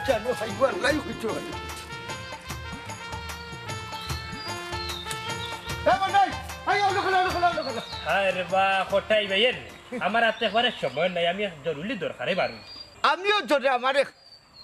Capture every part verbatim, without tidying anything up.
কেন ভাই, আল্লাহ কিছু হয়। এ, ভাই, ভাই, এই, অন্য খেলা, অন্য খেলা, অন্য খেলা। হায় রে বা, কটাই ভাই, এর আমার হাতে একবারে সময় নাই, আমি এক জরুরি দরকারে বারুই। আমিও তোরে আমার এক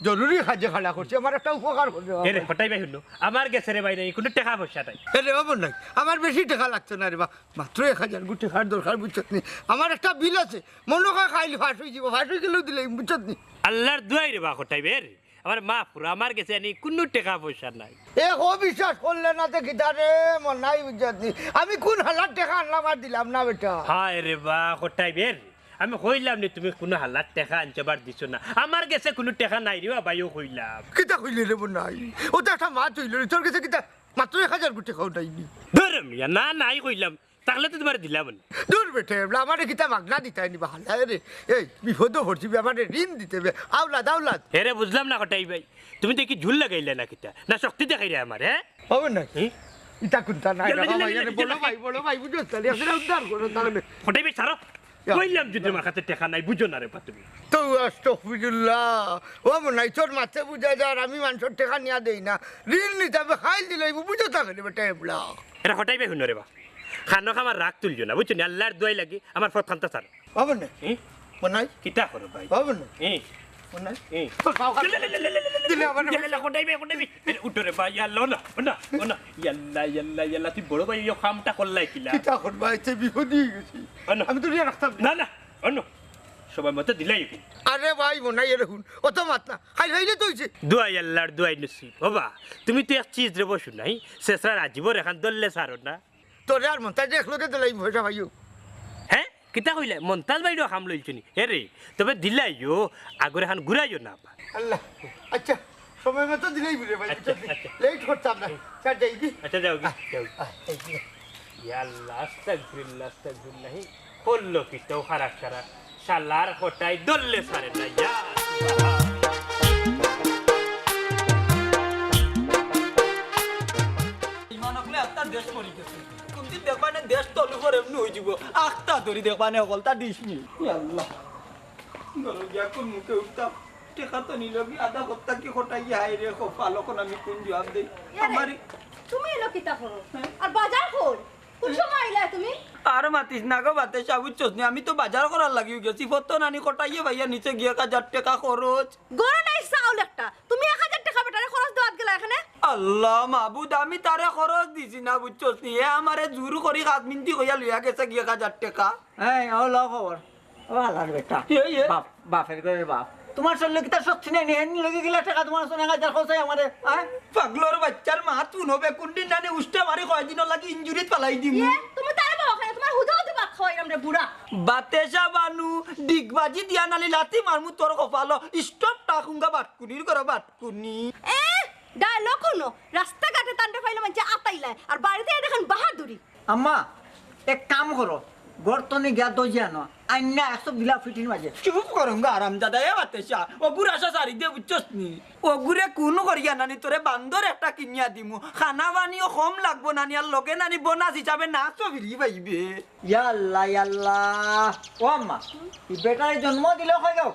জরুরি কাজে খাড়া করছি, আমার একটা উপকার করবে। এ রে, কটাই ভাই, হুনো, আমার গেছে রে ভাই, নাই, কুনু টেকা পয়সা নাই। এ রে, বাবা নাই, আমার বেশি টেকা লাগতো না রে বা, মাত্র এক হাজার গু টেকার দরকার, বুঝছত নি? আমার একটা বিল আছে, মনো কয় কাইল ফাঁস অই যিবো, ফাঁস অই গেলেও দিলে, বুঝছত নি? আল্লাহর দুয়াই রে বা, কটাই ভাই, এ রে। আমার মাফ করো, আমার গেছে এনি কুনু টেকা পয়সা নাই। এ, ও বিশ্বাস করলে না তে কিতা রে, মন নাই বুঝছত নি? আমি কুন হালার টেকা আনলাম আর দিলাম না বেটা? হায় রে বা, কটাই ভাই, আমি কইলাম নি তুমি কুনু হালার টেকা আনছো বার দিছো না। আমার গেছে কুনু টেকা নাই রে বা, ভাইও কইলাম। কিতা কইলে রে মন নাই? ও তো একটা মাত অইল রে, তোর গেছে কিতা মাত্র এক হাজার গু টেকাও নাই নি? ধরো মিয়া, না নাই কইলাম। তাহলে তো তুমারে দিলাম না। দূর বেটা, এবলা আমারে কিতা মাগনা দিতায় নি বা হালা, এ রে, এই বিপদো পড়ছি বে, আমারে ঋণ দিতে বে, আওলাদ, আওলাদ। এ রে, বুঝলাম না কটাই ভাই, তুমি তো কি ঝুল লাগাইলে না কিতা? না শক্তি দেখাইরে আমার, হ্যাঁ? হবে না। হুম? ইতা কুনতা নাই, ইয়াল্লা, বাবা, ইয়াল্লা, ভাই, ইয়াল্লা, আরে বড় ইয়াল্লা। ভাই, বড় ভাই, বুঝো তাহলে, এখানে উদ্ধার করো তাহলে। কটাই ভাই, ছাড়ো। ইয়া। কইলাম যদি আমার কাছে টেকা নাই, বুঝো না রে বা তুমি। তো আস্তাগফিরুল্লাহ। ও মন নাই, তোর মাতে বুঝা যার, আমি মানষর টেকা নিয়া দেই না। ঋণ নিতে হবে, খাইল দিলে, বুঝো তাহলে বেটা, এবলা। এ রে কটাই ভাই, হুনো রে বা। খানো খামার রাগ তুলছো না, বুঝছো নি? আল্লাহর দুয়াই লাগি, আমার ফত খান্তা ছাড়ো। বাবা না। হুম? মনাই? কিতা করো ভাই? বাবা না। হুম। মনাই? হুম। তোর পাও খান। লে, লে, লে, লে, লে, লে, লে, দিলে আবার লে, লে, লে, কটাই ভাই, কটাই ভাই। এ, উঠো রে ভাই, ইয়াল্লা, ও না, ও না, ও না। ইয়াল্লা, ইয়াল্লা, ইয়াল্লা, তুই বড় ভাই, এই কামটা করলাই কিলা? কিতা করবা, এতে বিপদ অই গেছি। ও না। আমি তো নিয়া রাখতাম না। না, না, ও না। সময় মতো দিলাই কি? আরে ভাই, মনাই, এ রে হুন, অত মাত না। খাইল হইলে তো অইছে। দুয়াই আল্লাহর দুয়াই নসিব। বাবা, তুমি তো এক চিজ রে বসু নাই, শেষরা রাজীবর এখান দললে সারো না। তোরে আর মন্তাজ একলগে দিলাই পয়সা পাইও। হ্যাঁ? কিতা কইলে? মন্তাজ ভাইরও হাম লইছনি। এ রে, তবে দিলাইও, আগর এখান ঘুরাইও না আবার। আল্লাহ, আচ্ছা, সময় মতো দিলাই বুলে ভাই, আচ্ছা, বুঝলি? আচ্ছা। লেট করতাম না। স্যার, যাই কি? আচ্ছা, যাও কি? আহ, যাও কি? আহ, এই কি? ইয়া আল্লাহ, আস্তাগফিরুল্লাহ, আস্তাগফিরুল্লাহ। করলো কি তো খারাপ খারাপ। শালার কটাই দললে সারে না, ইয়া। ইমান অকলে একটা দেশ করি গেছে। কোনদিন দেখবা না দেশ তলু করে এমনি হয়ে যাব। আখতা ধরি দেখবা না হকলতা ডিসমি। ইয়া আল্লাহ। ঘরো গিয়া কোন মুখে উঠতাম? টেকা তো নিল কি আধা হপ্তা কি কটাই গিয়া হায় রে কপাল, অখন আমি কোন জবাব দেই? ইয়া রে, আমারে তুমি এলো কিতা করো? হ্যাঁ? আর বাজার কই? কোন সময় আইলা তুমি? আর মাতিস না গো বাতেশা, বুঝছস নি? আমি তো বাজার করার লাগিউ গেছি। ফত নানি কটাইয়ে ভাইয়া নিচে গিয়া এক হাজার টেকা খরচ। ঘরো নাই চাউল একটা, তুমি এক হাজার টেকা বেটারে খরচ দেওয়াত গেলা এখানে? আল্লাহ মাবুদ, আমি তারে খরচ দিছি না, বুঝছস নি? এ আমারে জোর করি কাজ মিনতি কইয়া লইয়া গেছে গিয়া এক হাজার টেকা। এই, ও লও খবর। ও আলার বেটা। এ, এ। বাপ, বাপের ঘরের বাপ। তোমার শরীরে কিতা শক্তি নাই নি? হেন লগে গেলা টেকা তোমার শোনা গাজার খোঁজাই আমারে, হ্যাঁ? পাগলর বাচ্চার মা, তুই নবে কোনদিন জানি উষ্টা মারি কয়দিন লাগি ইঞ্জুরিত ফালাই দিমু। ইয়ে, তুমি তারে বাবা খায়, তোমার হুদা হুদা বাপ খাওয়াইরাম রে বুড়া। বাতেশা বানু, ডিগবাজি দিয়া নালি লাথি মারমু তোর কপালো। স্টপ টাকুঙ্গা বাটকুনির ঘরো বাটকুনি। এ, ডায়লগ হুনো, রাস্তাঘাটে তান্ডে পাইলে মানষে আতাইলায়, আর বাড়িতে দেখেন বাহাদুরি। আম্মা, এক কাম করো, ঘর তনে গিয়া দইয়া আনো, আইন্না একশো বিলা ফিটির মাঝে। চুপ করুঙ্গা আরামজাদা, এ বাতেশা, অগুর আশা ছাড়ি দে, বুঝছস নি? অগুরে কুন করিয়া নানি তোরে বান্দর একটা কিনিয়া দিমু, খানা পানিও কম লাগবো নানি, আর লগে নানি বোনাস হিসাবে নাচও ফিরি পাইবে। ইয়া আল্লাহ, ইয়া আল্লাহ। ও আম্মা, ই বেটারে জন্ম দিল কই গো?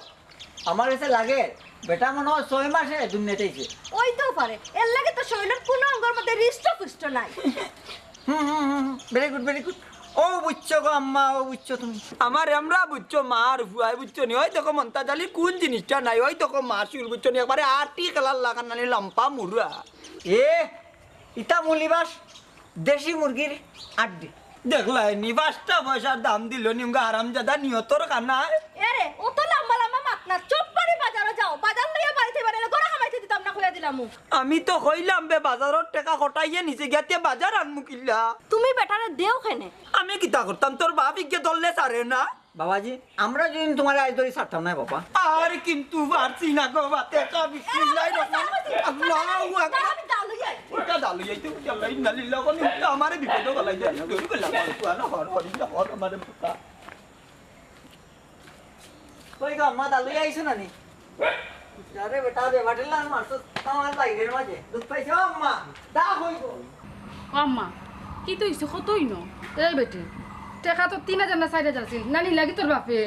আমার কাছে লাগে, বেটা মনে হয় ছয় মাসে দুনিয়াতে আইছে। অইতেও পারে, এর লাগি তো শরীরের কোনো অঙ্গর মধ্যে হৃষ্টপুষ্ট নাই। হুম, হুম, হুম, হুম। Very good, very good। ও বুঝছো গো আম্মা, ও বুঝছো তুমি। আমার আমরা বুঝছো মার ফুয়ায় বুঝছো নি, ওই দেখো মন্তাজ আলীর কোন জিনিসটা নাই, ওই দেখো মার চুল বুঝছো নি, একবারে আটি খেলার লাগান নানি লম্পা মুড়া। এ, ইতা মুলিবাস, দেশি মুরগির আড্ডি। দেখলায় নি, পাঁচটা পয়সার দাম দিল নি, উঙ্গা হারামজাদা নিয়তর খানায়। এরে, অত লম্বা লম্বা মাত না, চুপ করি বাজারো যাও, বাজার লইয়া বাড়িত আইবা নাইলে ঘরো হামাইতে দিতাম না, কইয়া দিলামু। আমি তো কইলাম বে, বাজারর টেকা কটাইয়ে নিছে গিয়া, তে বাজার আনমু কিলা? তুমি বেটারে দেও কেনে? আমি কিতা করতাম, তোর বাপ ইগে ধরলে ছাড়ে না। বাবাজি, আমরা যদি তোমারে আইজ ধরি ছাড়তাম না বাবা। আর কিন্তু পারছি না গো, বাতেশা, বিসমিল্লাহির রহমানির রহিম। আল্লাহু আকবার। আমি দালু যাই। ওটা দালু যাইতে, আল্লাহ, ইন্না লিল্লাহি ওয়া ইন্না ইলাইহি রাজিউন। আমারে বিপদে ফালাই দে। দূর বেলা, আমার পুয়া না, হর, হর, হর, আমারে পুতা। কই গো, আম্মা দালু আইছো না নি? আরে বেটা, রে বাটির লান মারছো, আমার বাইরের মাঝে দুধ পাইছো আম্মা, দা হইব। ও আম্মা, কিতা অইছে, কত অইন? এই বেটি, টেকা তো তিন হাজার না চাইর হাজার আছিল, না নিলা গি তোর বাপে?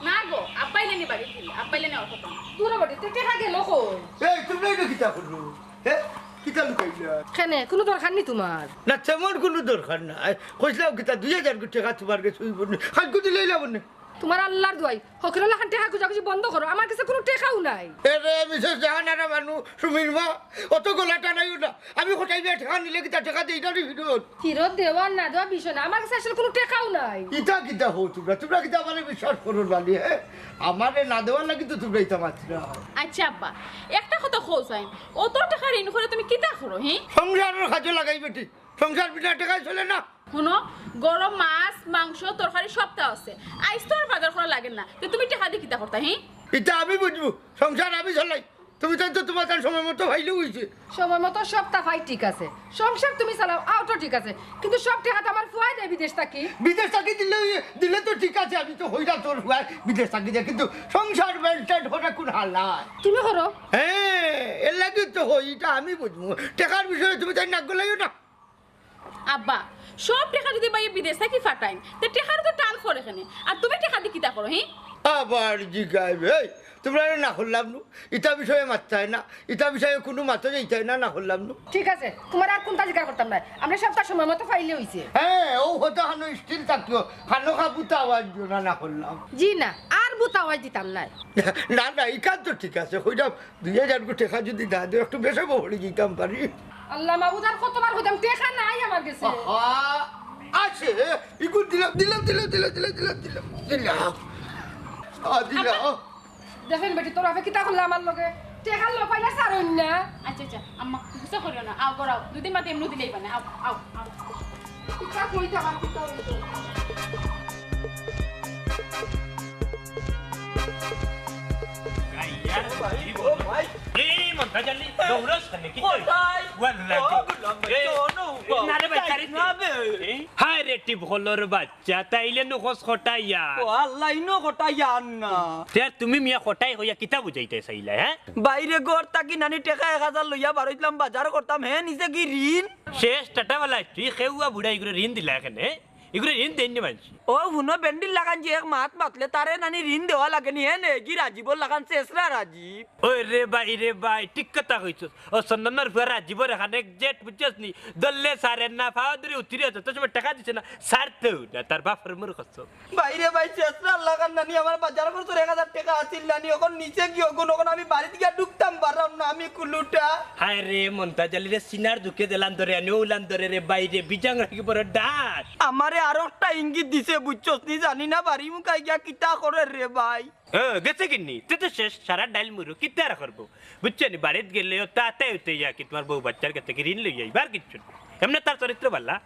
না গো, আব্বাই লেনি বাড়ি দিল, আব্বাই লেনি অত কম। দূর বেটি, তে টেকা গেল কই? এই, তোমরা এটা কিতা করলো? হে? কিতা লুকাইলা? কেনে, কুনু দরকার নি তুমার? না, তেমন কুনু দরকার নাই। কইছলাম কিতা, দুই হাজার টেকা তুমার গেছে অইব নি? কালকু দিলাইলাম নে। তুমার আল্লার দোয়াই, হকরর লাখান টেকা খুজাখুজি বন্ধ করো, আমার গেছে কুনু টেকাও নাই। এরে, মিসেস জাহানারা বানু, সুমির মা, অত গলা টানাইও না। আমি কটাই বিয়া টেকা নিলে কিতা টেকা দেই না রে ফিরত? ফিরত দেওয়া না দেওয়া বিষয় না, আমার গেছে আসলে কুনু টেকাও নাই। ইতা কিতা হও তুমরা? তুমরা কিতা আমারে বিশ্বাস করো না নি, হে? আমারে না দেওয়ার লাগি তো তুমরা ইতা মাতরা। আচ্ছা আব্বা, একটা কথা কও চাই, অত টেকা ঋণ করি তুমি কিতা করো, হি? সংসারর কাজে লাগাই বেটি। সংসার বিনা টেকায় চলে না। হুনো, গরম মাছ, মাংস, তরকারি সবতা আছে। আইজ তো আর বাজার করা লাগে না। তে তুমি টেকা দি কিতা করতা, হি? ইতা আমি বুঝমু। সংসার আমি চালাই। তুমি তাই তো তুমার তার সময় মতো পাইলেউ অইছে। সময় মতো সবতা পাই ঠিক আছে। সংসার তুমি চালাও, অউটা ঠিক আছে। কিন্তু সব টেকা তো আমার ফুয়ায় দেয় বিদেশ থাকি। বিদেশ থাকি দিলে, দিলে তো ঠিক আছে, আমি তো কইরাম তোর ফুয়ায় বিদেশ থাকি দেয়, কিন্তু সংসার maintain করা কুন হালায়? তুমি করো। হে, এর লাগি তো কই, ইটা আমি বুঝমু। টেকার বিষয়ে তুমি তাই নাক গলাইও না। আব্বা, সব টেকা যদি বাইয়ে বিদেশ থাকি ফাটাইন, তে টেকার তো টান পড়ে কেনে। আর তুমি টেকা দি কিতা করো, হি? আবার জিগাইবে, এই, তুমরারে না করলাম নু, ইতা বিষয়ে মাততায় না, ইতা বিষয়ে কুনু মাতো যাইতায় না, না করলাম নু। ঠিক আছে, তুমার আর কুনতা জিকার করতাম না, আমরা সবতা সময় মতো পাইলে অইছে। হে, অউ কথা খানো স্থির থাকিও, খানো খাবুতা আওয়াজ দিও না, না করলাম। জি না, আর বুতা আওয়াজ দিতাম না। না, না, ইখান তো ঠিক আছে, কইরাম দুই হাজার টেকা যদি না দেও, একটু বেশি বহরি দিতাম পারি। আল্লা মাবুদ, আর কতবার কইতাম, টেকা নাই আমার গেছে। আহা, আছে, ইগু দিলাম, দিলাম, দিলাম। আ, দিলাম। দেখইন বেটি, তোর বাপে কিতা করলে আমার লগে? টেকার লোভ পাইলে ছাড়ইন না। আচ্ছা, আচ্ছা, আম্মা, গুসা করিও না, আও, ঘরো আও, দুদিন বাদে এমনে দিলেই বানে, আও, আও, আও। কিতা কইতাম আর কিতা কইতাম? গাইয়ার ও ভাই, ও ভাই। এই মন্তাজ আলী, দৌড়স কেনে? কি কই? কোথায়? ওয়াল্লাহ। ও, গুলাম ভাই, এই, চলো, না রে ভাই, যাইস ছাড়ি না দে। বে। এই, হায় রে, টিপ হলর বাচ্চা, তাইলে নু কস কটাইয়া। ও আল্লাহ, ইনো কটাইয়া আর না। তে তুমি মিয়া কটাই কইয়া কিতা বুঝাইতে চাইলা, হে? বাইরে ঘর থাকি নানি টেকা এক হাজার লইয়া বারইছলাম, বাজার করতাম, হে নিছে কি ঋণ? শেষ টাটা বালা, তুই খেউয়া বুড়া ইগুরে ঋণ দিলা কেনে? ইগুরে ঋণ দেইন নি মানষে। ও হুনো, বেন্ডির লাখান যে এক মাত মাতলে তারে নানি ঋণ দেওয়া লাগে নি, হে নে কি রাজীবর লাখান শেষরা রাজীব। ওই রে ভাই রে ভাই, ঠিক কথা কইছস। ও চন্দনর ফুয়া রাজীবর এখান এক জেট বুঝছস নি? দললে সারের না, ফাওয়া ধরি উঠিরে আছে, তোর সময় টেকা দিছে না, সারতেও না, তার বাপর মুর কসম। বাইরে ভাই, শেষরা লাখান নানি আমার বাজার খরচর এক হাজার টেকা আছিল নানি, অখন নিছে কি অগুন, অখন আমি বাড়িত গিয়া ঢুকতাম পাররাম না, আমি কুলুটা। হায় রে, মন্তাজ আলী রে, সিনার দুখে দিলাম ধরে, আনিও উলান ধরে রে, বাইরে বিজাং রাখি বড় ডাক। আমারে আরো একটা ইঙ্গিত দিছে, বুঝছস নি? জানি না বাড়ি মুখাই গিয়া কিতা করে রে ভাই। ও, গেছে কিনি? তে তো শেষ, সারা ডাইল মুরু, কিতা আর করবো? বুঝছো নি? বাড়িত গেলেও তাতে উঠে ইয়া কি তোমার বউ বাচ্চার কাছে কি ঋণ লইয়া আইবার কিচ্ছু না। এমনে তার চরিত্র বালা।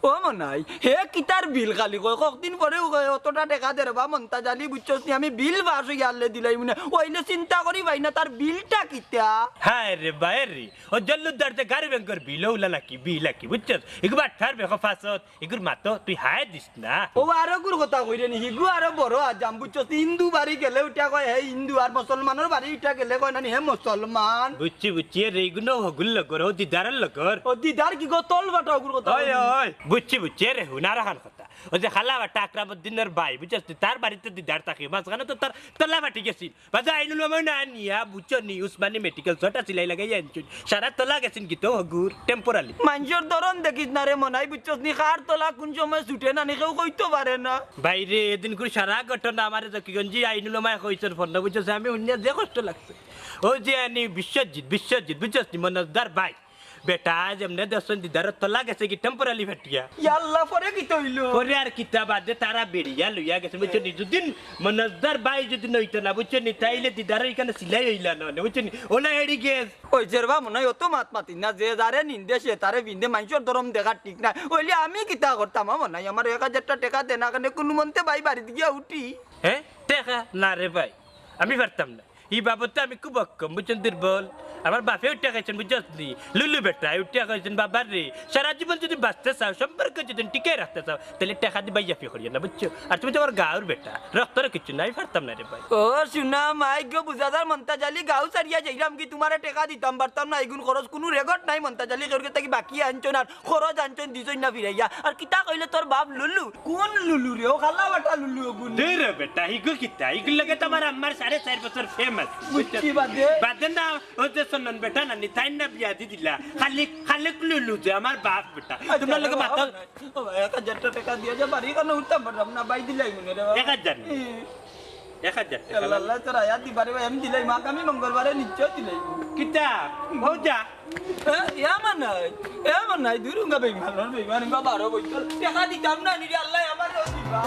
ও মনাই, হে কিতার বিল খালি কয়, কতদিন পরেও কয়, অতটা টেকা দে রে বা মন্তাজ আলী, বুঝছস নি? আমি বিল পাস অইয়া আনলে দিলাই মনে, অইলে চিন্তা করি ভাই না, তার বিলটা কিতা? হায় রে, বায় রে, ও জল্লুদ্দার যে গাড়ি ব্যাংকর বিল, ওলা নাকি, বিল নাকি, বুঝছস? একবার ঠার বেকো ফাঁসত, এগুর মাতো তুই হায় দিস না। ও আরো গুর কথা কইরে নি, হিগু আরো বড় আজাম, বুঝছস? হিন্দু বাড়ি গেলে উঠা কয় হে হিন্দু, আর মুসলমানর বাড়ি উঠা গেলে কয় নানি হে মুসলমান। বুঝছি, বুঝছি, এ রে ইগুনো হগুর লগর, ও দিদারর লগর। ও দিদার কি গো, তল ফাটা হগুর কথা ওই, কইরে নি। ওই, বুঝছি, বুঝছি, এ রে হুনার খান কথা। ও যে খালা বাটা আকরামউদ্দিনর ভাই, বুঝছস তুই? তার বাড়িত দিদার থাকে, মাঝখানো তো তার তলা ফাটি গেছিল। বাজা আইনুল মামায় না নিয়া, বুঝছো নি, উসমানী মেডিকেল ছটা সিলাই লাগাই আনছইন। সারা তলা গেছইন কিতা হগুর, temporary। মানষর ধরন দেখিস না রে মনাই, বুঝছস নি, কার তলা কুন সময় ছুটে না নি, কেউ কইতো পারে না। বাইরে, এদিন করে সারা ঘটনা আমারে জকিগঞ্জি আইনুল মামায় কইছইন ফোন, বুঝছস, আমি হুনিয়া যে কষ্ট লাগছে। ও যে আনি বিশ্বজিৎ, বিশ্বজিৎ, বুঝছস নি, মনোজদার ভাই। বেটা, আজ এমনে দেখছইন দিদারর তলা গেছে কি temporary ফাটিয়া। ইয়াল্লা, পরে কিতা অইলো? পরে আর কিতা বাদে তারা বেরিয়া লইয়া গেছে, বুঝছো নি? যদি মনোজদার ভাই যদি নইতো না, বুঝছো নি? তাইলে দিদারর ইখানো সিলাই অইলা না, বুঝছো নি? ওলা হেরি গেছ। ওই যে রে বা মনাই, অত মাত মাতিস না, যে যারে নিন্দে সে তারে বিন্দে, মানষর ধরম দেখা ঠিক না। অইলে আমি কিতা করতাম, আ মনাই, আমার এক হাজারটা টেকা দে না, কেনে কুনু মন্তে ভাই বাড়িত গিয়া উঠি। হে? টেকা? না রে ভাই, আমি পারতাম না। ই বাবদে আমি খুব অক্ষম, বুঝছইন, দুর্বল। আমার বাপে উঠিয়া কইছইন, বুঝছস নি? লুলু বেটা, উঠিয়া কইছইন, "বাবা রে, সারা জীবন যদি বাঁচতে চাও, সম্পর্ক যদি টিকাই রাখতে চাও, তাইলে টেকা দি বাইয়াফি করিও না, বুঝছো? আর তুমি তো আমার গাঁওর বেটা, রক্তর কিচ্ছু নাই, পারতাম না রে ভাই।" ও সোনা মাই গো, বুঝা যার মন্তাজ আলী, গাঁও ছাড়িয়া যাইরাম কি, তুমারে টেকা দিতাম পারতাম না, ইগুন খরচ কুনু রেকর্ড নাই মন্তাজ আলী, কেউর গেছ থাকি বাকি আনছইন আর খরচ আনছইন, দিছইন না ফিরাইয়া। আর কিতা কইলে তোর বাপ লুলু? কুন লুলু রে? ও খালা বাটা লুলু ওগুন। দে রে বেটা, ইগু কিতা? ইগুর লগে তো আমার আম্মার সাড়ে চাইর বছর প্রেম আছে। বুঝছি বাদে। বাদে না, ও যে সন্নন বেটা নানি, তাইন না বিয়া দি দিলা। খালি, খালি লুলু যে আমার বাপ বেটা। আচ্ছা, তুমরার লগে মাথা ও ভাই, এক হাজার টেকা দিয়া যা, বাড়ি কেনে উঠতাম পারলাম না, বাই দিলাই মনে রে বাবা। এক হাজার নি? হুম। এক হাজার টেকা। আল্লাহ, আল্লাহ, তোর আয়াত দিবারে ভাই, আমি দিলাই, আগামী মঙ্গলবারে নিশ্চয় দিলাই। কিতা? হউ যা। এ, এমন নাই, এমন নাই, দুরুঙ্গা বেইমান, বেইমান, বাবা, আরো বইতল। টেকা দিতাম না, নিজে আল্লাহ আমারও দিবা।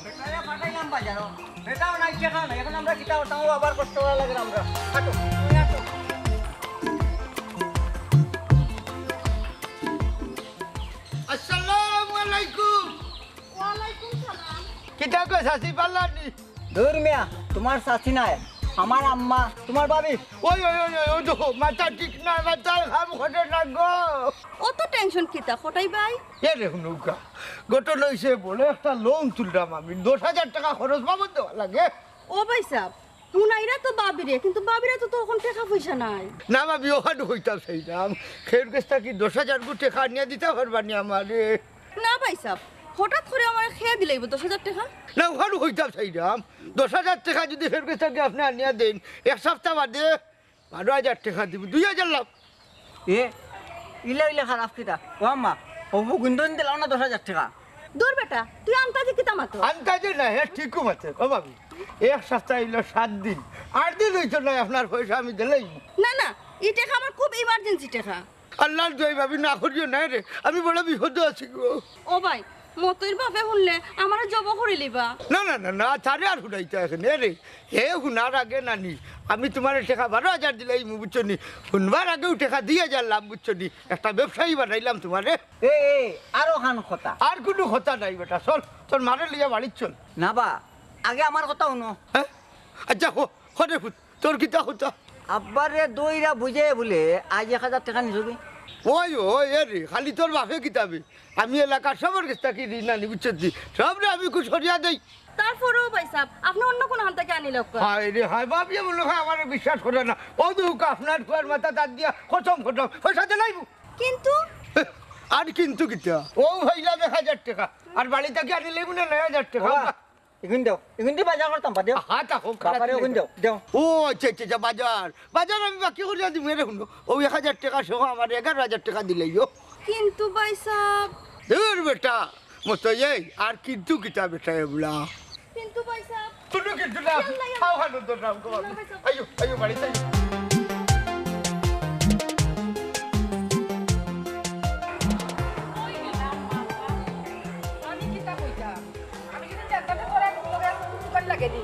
বেটারে পাঠাইলাম বাজারো। বেটাও নাই, টেকা নাই। এখন আমরা কিতা করতাম? ও আবার কষ্ট করা লাগে আমরা। হাঁটো, তুমি হাঁটো। আসসালামু আলাইকুম। ওয়ালাইকুম সালাম। কিতা কয় চাচি, পারলা নি? দূর মিয়া, তুমার চাচি নায়, আমার আম্মা, তুমার ভাবি। ওই, ওই, ওই, ওই, ওই দেখো, মাথা ঠিক নাই, মাথার কাম করে না গো। অত টেনশন কিতা, কটাই ভাই? এ রে হুনুকা, ঘটনা অইছে বড় একটা লোন তুললাম আমি, দশ হাজার টেকা খরচ বাবদ দেওয়া লাগে। ও ভাইসাব, হুনাইরা তো ভাবিরে, কিন্তু ভাবিরে তো, তো অখন টেকা পয়সা নাই। না ভাবি, অখান কইতাম চাইরাম, কেউর গেছ থাকি দশ হাজার গু টেকা আনিয়া দিতা পারবা নি আমারে? না ভাইসাব, হঠাৎ করি আমারে কে দিলাইবো দশ হাজার টেকা? না, অখান কইতাম চাইরাম, দশ হাজার টেকা যদি কেউর গেছ থাকি আপনে আনিয়া দেইন, এক সাপ্তা বাদে বারো হাজার টেকা দিমু, দুই হাজার লাভ। এ, ইলা ইলা খারাপ কিতা? ও আম্মা, ও ফুকুন্দন দিলাও না দশ হাজার টেকা। দূর বেটা, তুই আন্তাজে কিতা মাতো? আন্তাজে না, হে ঠিকউ মাতে, ও ভাবি। এক সাপ্তা অইলো সাত দিন, আট দিন অইতো নায় আপনার পয়সা আমি দিলাইমু। না, না, ই টেকা আমার খুব emergency টেকা। আল্লার দোয়াই ভাবি, না করিও না রে, আমি বড় বিপদো আছি গো। ও ভাই, মতইর বাপে হুনলে আমারে জবো করিলিবা। না, না, না, না, তারে আর হুনাইতা আছে নে রে। হে হুনার আগে নানি, আমি তুমারে টেকা বারো হাজার দিলাইমু, বুঝছো নি? হুনবার আগেউ টেকা দুই হাজার লাভ, বুঝছো নি? একটা ব্যবসায়ী বানাইলাম তুমারে। এ, এ, আরো খান কথা। আর কুনু কথা নাই বেটা, চল, তোর মারে লইয়া বাড়িত চল। না বা, আগে আমার কথা হুনো। হ্যাঁ? আচ্ছা, হ, হ রে পুত, তোর কিতা কথা? আব্বারে দইরা বুঝে বুলে আইজ এক হাজার টেকা নিছো কি? ওই, ওই, এ রে, খালি তোর বাপে কিতা বে? আমি এলাকার সবর গেছ থাকি ঋণ আনি, বুঝছো নি? সবরে আমি খুশ করিয়া দেই। তারপরেও ভাইসাব, আপনে অন্য কুনু খান থাকি আনিলাউক্কা। হায় রে হায়, ভাবিয়ে মনে হয় আমারে বিশ্বাস করে না। ও দুঃখ, আপনার ফুয়ার মাথাত আত দিয়া কসম করলাম, পয়সা দিলাইমু। কিন্তু? আর কিন্তু কিতা? অউ পাইলাম এক হাজার টেকা, আর বাড়ি থাকি আনিলাইমু না নয় হাজার টেকা। বাবা, ইগুন দেও, ইগুন দি বাজার করতাম, বাদ দেও। হা, তা হোক, বাবারে, ইগুন দেও, দেও। ও, আচ্ছা, আচ্ছা, আচ্ছা, বাজার, বাজার আমি বাকি করিয়া দিমু, এরে হুনো। অউ এক হাজার টেকা সহ আমারে এগারো হাজার টেকা দিলাইও। কিন্তু ভাইসাব। দূর বেটা, মতো এই, আর কিন্তু কিতা বেটা এবলা? কিন্তু ভাইসাব। কুনু কিন্তু না, ইয়াল্লা, ইয়াল্লা। খাও খানো তো নাম গো। না, ভাইসাব। আইও, আইও, বাড়িত আইও। ওই গেলাম, বাবা। আমি কিতা কইতাম? আমি কিন্তু জানতাম না তোরা একটু করে একটু দোকান লাগে দি।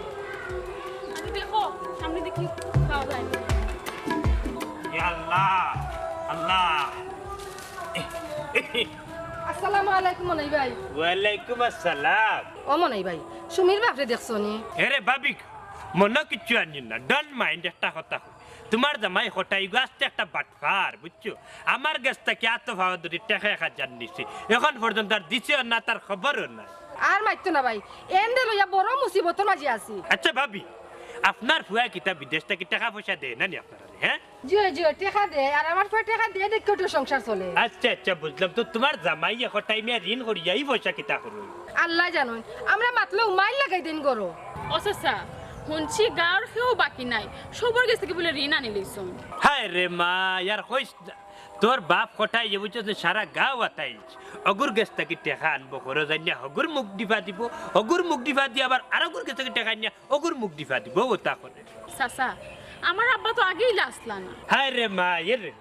আচ্ছা, দেখো, সামনে দেখি পাওয়া যায়। ইয়া আল্লাহ, আল্লাহ। আসসালামু আলাইকুম মনাই ভাই। ওয়ালাইকুম আসসালাম। ও মনাই ভাই, সুমির বাপরে দেখছো নি? এরে ভাবি, মনো কিচ্ছু আনিও না, don't mind, একটা কথা কই। তুমার জামাই কটাই গো আস্তা একটা বাটপার, বুঝছো? আমার গেছ থাকি আতো পাও ধরি টেকা এক হাজার নিছে, এখন পর্যন্ত আর দিছেও না, তার খবরও নাই। আর মাতিও না ভাই, এনরে লইয়া বড় মুসিবতর মাঝে আছি। আচ্ছা ভাবি, আপনার ফুয়ায় কিতা বিদেশ থাকি টেকা পয়সা দেয় না নি আপনারে, হ্যাঁ? জি অয়, জি অয়, টেকা দেয়, আর আমার ফুয়ায় টেকা দেয় দেখিয়া তো সংসার চলে। আচ্ছা, আচ্ছা, বুঝলাম। তো তুমার জামাই এখন টাইমে ঋণ করিয়া ই পয়সা কিতা করইন? আল্লায় জানইন, আমরা মাতলেউ মাইর লাগাই দেইন ঘরো। ও চাচা, হুনছি গাঁওর কেউ বাকি নাই, সবর গেছ থাকি বুলে ঋণ আনিলাইছইন। হায় রে মা, আর কইস না। তোর বাপ কটাই যে বুঝছস নি, সারা গাঁও আতাইছ। অগুর গেছ থাকি টেকা আনবো, খরচ আনিয়া হগুর মুখ ডিফা দিবো, হগুর মুখ ডিফা দিয়া আবার আরগুর গেছ থাকি টেকা আনিয়া অগুর মুখ ডিফা দিবো, ও তা করে। চাচা, আমার আব্বা তো আগেউ আছলা না। হায় রে মা, এ রে,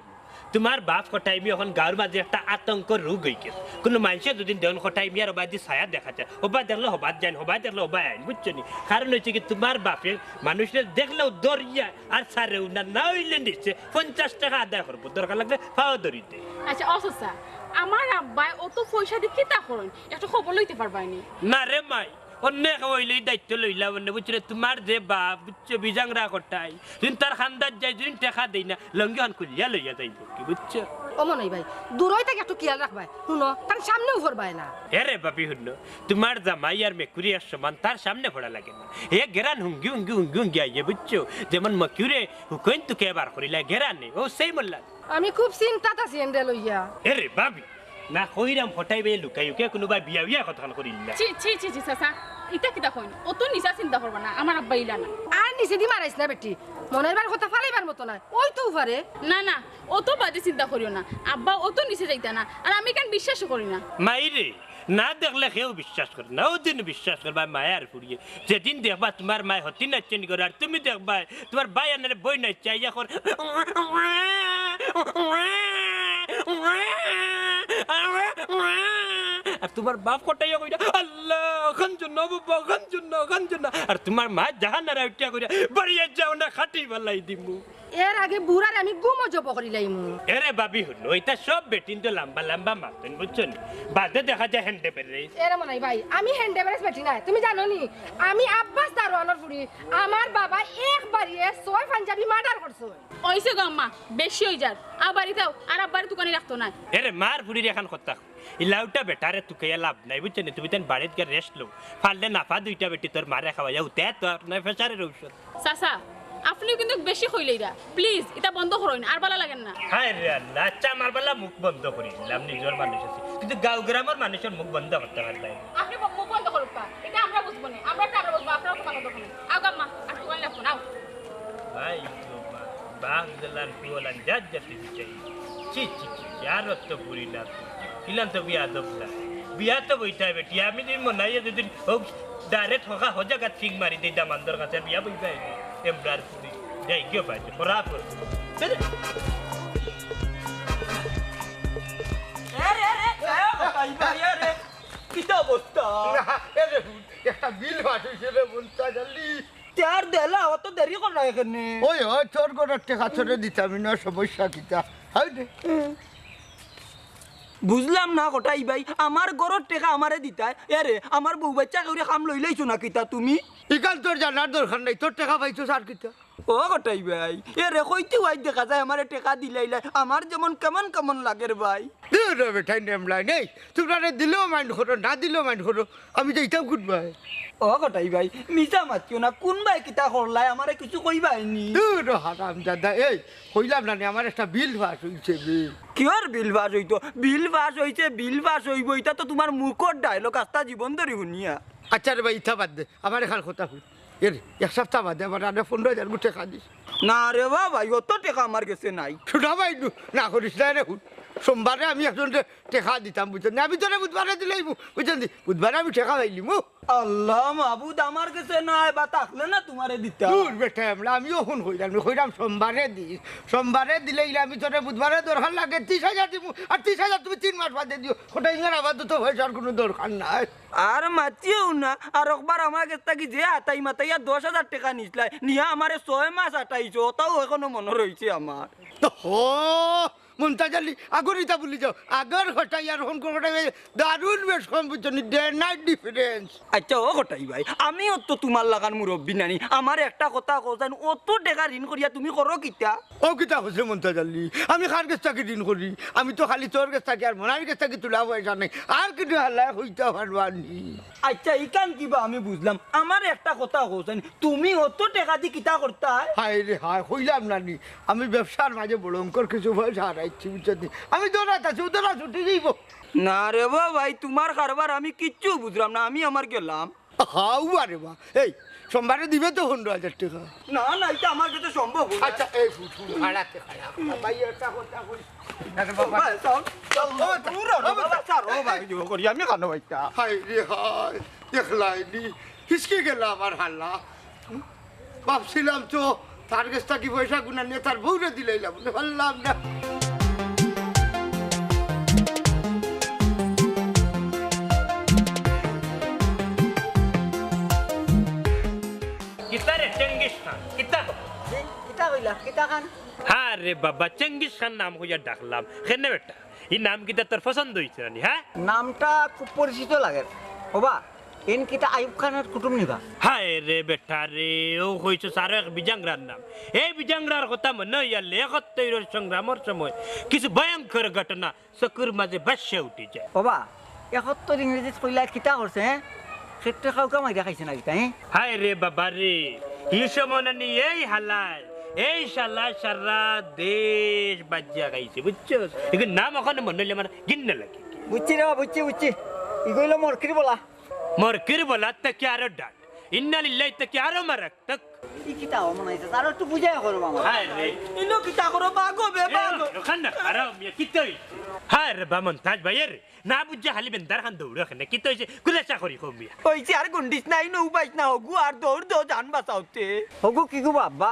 তুমার বাপ কটাই মি এখন গাঁওর মাঝে একটা আতঙ্ক রোগ অইগেছে। কুনু মানষে যদি দেহন কটাই মি আর ওবায়দি ছায়া দেখা যায়, ওবায় দেখলে হবাত যাইন, হবায় দেখলে ওবায় আইন, বুঝছো নি? কারণ অইছে কি, তুমার বাপে মানষরে দেখলেউ ডরিয়া আর ছাড়েউ না, না অইলে নিশ্চয় পঞ্চাশ টেকা আদায় করবো, দরকার লাগলে পাও ধরি দে। আচ্ছা, ও চাচা, আমার আব্বায় অত পয়সা দি কিতা করইন, একটা খবর লইতে পারবায়নি? না রে মাই, অন্য কেউ অইলে ই দায়িত্ব লইলা অনে, বুঝছো নি? তুমার যে বাপ, বুঝছো, বিজাংরা কটাই, তুমি তার খান্দাত যাই, তুমি টেকা দেই না, লুঙ্গি অখান খুলিয়া লইয়া যাইবো কি, বুঝছো? ও মনাই ভাই, দূরই থাকি একটু খিয়াল রাখবায়, হুনো, তার সামনেও পড়বায় না। এরে ভাবি হুনো, তুমার জামাই আর মেকুরি এক সমান, তার সামনে পড়া লাগে না। হে গেরান হুঙ্গি হুঙ্গি হুঙ্গি হুঙ্গি আইয়ে, বুঝছো? যেমন মকিউরে হুকইন তুকে বার করিলা গেরানে, ও সেই মোল্লা। আমি খুব চিন্তাত আছি এনরে লইয়া। এরে ভাবি, না কইরাম কটাই ভাই লুকাই উকে কুনুবায় বিয়া বিয়া কথাখান করিল না। ছি, ছি, ছি, ছি, চাচা, ইতা কিতা কইন? অত নিচা চিন্তা করবা না, আমার আব্বা ইলা না। আর নিচেদি মারাইস না বেটি, মনাই ভাইর কথা ফালাইবার মতো নায়, অইতেও পারে। না, না, অত বাজে চিন্তা করিও না, আব্বা অত নিচে যাইতা না, আর আমি কেন বিশ্বাসও করি না। মাইরে, না দেখলে কেউ বিশ্বাস করে না, অউ দিন বিশ্বাস করবায় মায়ার ফুড়িয়ে। যেদিন দেখবা তুমার মায় হতি নাচনি করে, আর তুমি দেখবায় তুমার ভাই আনারে বই নাচছে, আইয়া কর। আর তুমার বাপ কটাইয়া কইরা, "আল্লাহ, খান জন্য বাবা, খান জন্য, খান জন্য।" আর তুমার মা জাহানারা উঠিয়া কইরা, "বাড়িয়ে যাও না, খাটি ফালাই দিমু।" এর আগে বুড়ারে আমি গুমো জব করিলাইমু। এরে ভাবি হুনো, ইতা সব বেটিন্তে লাম্বা লাম্বা মাতইন, বুঝছো নি? বাদে দেখা যায় hand average। এরে মনাই ভাই, আমি hand average বেটি নায়, তুমি জানো নি? আমি আব্বাস দারোয়ানর ফুড়ি। আমার বাবায় এক বাড়িয়ে ছয় পাঞ্জাবি murder করছে। অইছে গো আম্মা, বেশি অই যার। আও বাড়িত আও, আর আব্বারে তুকানি রাখতো নায়। এরে মার ফুড়ির এখান কথা। ই লাউটা বেটারে তুকাইয়া লাভ নাই, বুঝছো নি? তুমি তাইন বাড়িত গিয়া rest লও। পারলে নাফা দুইটা বেটি তোর মারে খাওয়াইয়া উঠে তো আপনার প্রেশারের ঔষধ। চাচা, আপনিও কিন্তু বেশি কইলাইরা। Please, ইতা বন্ধ করইন, আর বালা লাগের না। হায় রে আল্লাহ, আচ্ছা, আমার বালা মুখ বন্ধ করি দিলাম, নিজর মানুষ আছি, কিন্তু গাঁও গ্রামর মানুষর মুখ বন্ধ করতে পারলাই না। আপনি ব-, মুখ বন্ধ করুক্কা, ইতা আমরা বুঝবো না, আমরা তো আমরা বুঝবো, আপনারা তো কথা বলবেন। আও গো আম্মা, আর তুকানি রাখবো না, আও। ভাই, তো মা, বাঘ দিলান, পিওলান, জাত জাতি বিচারি। ছি, ছি, ছি, ছি, আর অত বুড়ি না তো। ইলান তো বিয়াদব না। বিয়া তো বইতায় বেটি, আমি যদি মনাইয়া যদি হোক, direct হকা হজাগাত ফিং মারি দেই দামান্দর কাছে, বিয়া বইতায় নি। এমরার ফুড়ি। যাই গিয়া পাইছে, খরা ফুড়ি। এ রে, এ রে, এ রে, কিতা অবস্থা? না, এ রে, একটা বিল পাস অইছে রে, মন্তাজ আলী। তে আর দেলা, অত দেরি কর না এখানে। ওই, ওই, তোর ঘরর টেকা তোরে দিতাম না, সমস্যা কিতা? হাই রে। বুঝলাম না কটাই ভাই, আমার ঘরর টেকা আমারে দিতায়। এ রে, আমার বউ বাচ্চা কেউরে কাম লইলাইছো না কিতা তুমি? ইখান তোর জানার দরকার নাই, তোর টেকা পাইছো স্যার কিতা? ও কটাই ভাই, এ রে, কইতে ওয়াই দেখা যায় আমারে টেকা দিলাইলাই, আমার যেমন কেমন কেমন লাগের ভাই। দূর রে বেটাইন, এমলাই নেই, তুমরারে দিলেও mind করো, না দিলেও mind করো, আমি যাইতাম কুনবায়। ও কটাই ভাই, মিছা মাতিও না, কুনবায় কিতা করলায়, আমারে কিছু কইবায় নি? দূর হারামজাদা, এই, কইলাম না নি, আমার একটা বিল পাস অইছে, বিল। কিওর বিল পাস অইতো? বিল পাস অইছে, বিল পাস অইবো, ইতা তো তুমার মুখর dialogue, আস্তা জীবন ধরি হুনিয়া। আচ্ছা রে ভাই, ইতা বাদ দে, আমার এখান কথা কই। এ রে, এক সপ্তাহ বাদে আমার আরো পনেরো হাজার গু টেকা দিস। না রে বা ভাই, অত টেকা আমার গেছে নাই। শোনা ভাই, নু-, না করিস না রে, হুন। সোমবারে আমি একজনরে টেকা দিতাম, বুঝছস নি? আমি তোরে বুধবারে দিলাইমু, বুঝছস নি? বুধবারে আমি টেকা পাইলিমু। আল্লাহ মাবুদ, আমার গেছে নাই, বা থাকলে না তুমারে দিতাম। দূর বেটা, এমলা আমিও ফোন কইরাম, কইরাম সোমবারে দিস। সোমবারে দিলাইলে আমি তোরে বুধবারে দরকার লাগে ত্রিশ হাজার দিমু, আর ত্রিশ হাজার তুমি তিন মাস বাদে দিও। কটাই ইঙ্গার আপাতত পয়সার কুনু দরকার নাই। আর মাতিও না, আর একবার আমার গেছ থাকি যে আতাই মাতাইয়া দশ হাজার টেকা নিছলায়, নিয়া আমারে ছয় মাস আটাইছো, অতাও এখনো মনো রইছে আমার। তো হো, মন্তাজ আলী, আগর ইতা ভুলি যাও, আগর কটাই আর অখনকর কটাই দারুণ বেশ কম, বুঝছো নি? Day night difference। আচ্ছা, ও কটাই ভাই, আমিও তো তুমার লাখান মুরব্বি নানি, আমারে একটা কথা কও চাইন, অত টেকা ঋণ করিয়া তুমি করো কিতা? ও কিতা কইছে মন্তাজ আলী? আমি কার গেছ থাকি ঋণ করি? আমি তো খালি তোর গেছ থাকি আর মনাইর গেছ থাকি তুলা পয়সা নাই। আর কিতা হালায় কইতা পারবা নি? আচ্ছা, ইখান কিবা আমি বুঝলাম। আমারে একটা কথা কও চাইন, তুমি অত টেকা দি কিতা করতায়? হায় রে হায়, কইলাম না নি, আমি ব্যবসার মাঝে ভয়ঙ্কর কিছু পয়সা হারাইছি, বুঝছো নি? আমি দৌড়াত আছি, উদরা ছুটি যাইবো। না রে বা ভাই, তুমার কারবার আমি কিচ্ছু বুঝলাম না, আমি আমার গেলাম। হাউ আরে বা, এই, সোমবারে দিবে তো পনেরো হাজার টেকা। না, না, ইটা আমার গেছে সম্ভব না। আচ্ছা, এই হুন, হুন, খাড়াতে খাড়া। ভাই, একটা কথা কই। আরে বাবা। ভাই, চল, চল, ও, দূর হ, ও, বাবা, স্যার, ও ভাই, জোর করি, আমি কানো বাইটা। হায় রে হায়, দেখলায়নি, হিচকি গেল আমার হালা। হুম? ভাবছিলাম তো, তার গেছ থাকি পয়সা গুনা নিয়া তার বউরে দিলাইলাম, বুঝতে পারলাম না। কিতা রে, চেঙ্গিস খান? কিতা? জি, কিতা কইলা? কিতা খান? আরে বাবা, চেঙ্গিস খান নাম কইয়া ডাকলাম। কেনে বেটা? ই নাম কিতা তোর পছন্দ অইছে না নি, হ্যাঁ? নামটা খুব পরিচিত লাগে। ওবা, এন কিতা আইয়ুব খানর কুটুম নি বা? হায় রে বেটা রে, অউ কইছস আরো এক বিজাংরার নাম। এই বিজাংরার কথা মনো অইয়ারলে একাত্তরর সংগ্রামর সময় কিছু ভয়ংকর ঘটনা চকুর মাঝে ভাসিয়া উঠি যায়। ওবা, একাত্তর ইংরেজিত কইলা কিতা করছে, হ্যাঁ? খেট্টে কাউকা মাইরা খাইছে না কিতা, হ্যাঁ? হায় রে বাবা রে, হি সময় নানি এই হালায়, এই শালায় সারা দেশ বাজিয়া খাইছে, বুঝছস? ইগুর নাম অখনো মনো অইলে আমার ঘিন্না লাগে। বুঝছি রে বা, বুঝছি, বুঝছি। ইগু অইলো মরকির বলা। মরকির বলা থাকি আরো ডাট, ইন্না লিল্লাহি থাকি আরো মারাত্মক। ই কিতা অমন অইছে? আরো একটু বুঝাইয়া কও বা আমারে। হায় রে। ইনো কিতা করো বা গো, বে বা গো। এ, অখান না, আরে মিয়া, কিতা অইছে? হায় রে বা মন্তাজ ভাই, এ রে। না বুঝিয়া খালি বেন্দার খান দৌড়ো কেনে, কিতা অইছে? খুলাসা করি কও মিয়া। অইছে আর গন্ডিস নাই, নৌ পাইস না, হগু আর দৌড় দো, জান বাঁচাওতে। হগু কিগু বা আব্বা?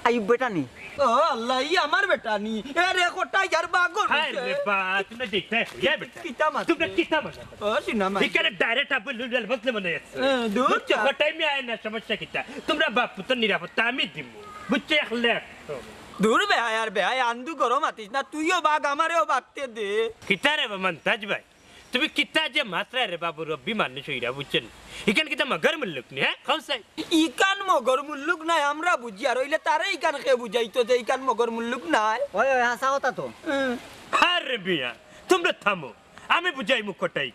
আইয়ুব বেটা নি? ও আল্লাহ, ই আমার বেটা নি? এ রে, কটাই আর বাগর হায় রে বা, তুমি দেখতে, ইয়া বেটা। কিতা মাত? তুমি কিতা মাত? ও, শুনা মাত। ইখানে direct আবুল লুলাল বদলে মনে আছে। এ, দূর বুঝছো, যা। কটাই মি আয় না, সমস্যা কিতা? তোমরা বাপ পুতর নিরাপত্তা আমি দিমু। বুঝছো, এক লাখ। দূর বেহায় আর বেহায়, আন্দু গরম আতিস না, তুইও বাগ, আমারেও বাগতে দে। কিতা রে বা মন্তাজ ভাই? তুমি কিতা যে মাতরায় রে বাবু, রব্বি মানুষ অইরা, বুঝছো নি? ইখান কিতা মগর মুল্লুক নি, হ্যাঁ? কও চাই। ইখান মগর মুল্লুক নায়, আমরা বুঝি, আর অইলে তারে ইখান কে বুঝাইতো যে ইখান মগর মুল্লুক নায়? ওই, ওই, হাছা কথা তো। হুম। আরে মিয়া, তোমরা থামো, আমি বুঝাইমু কটাই।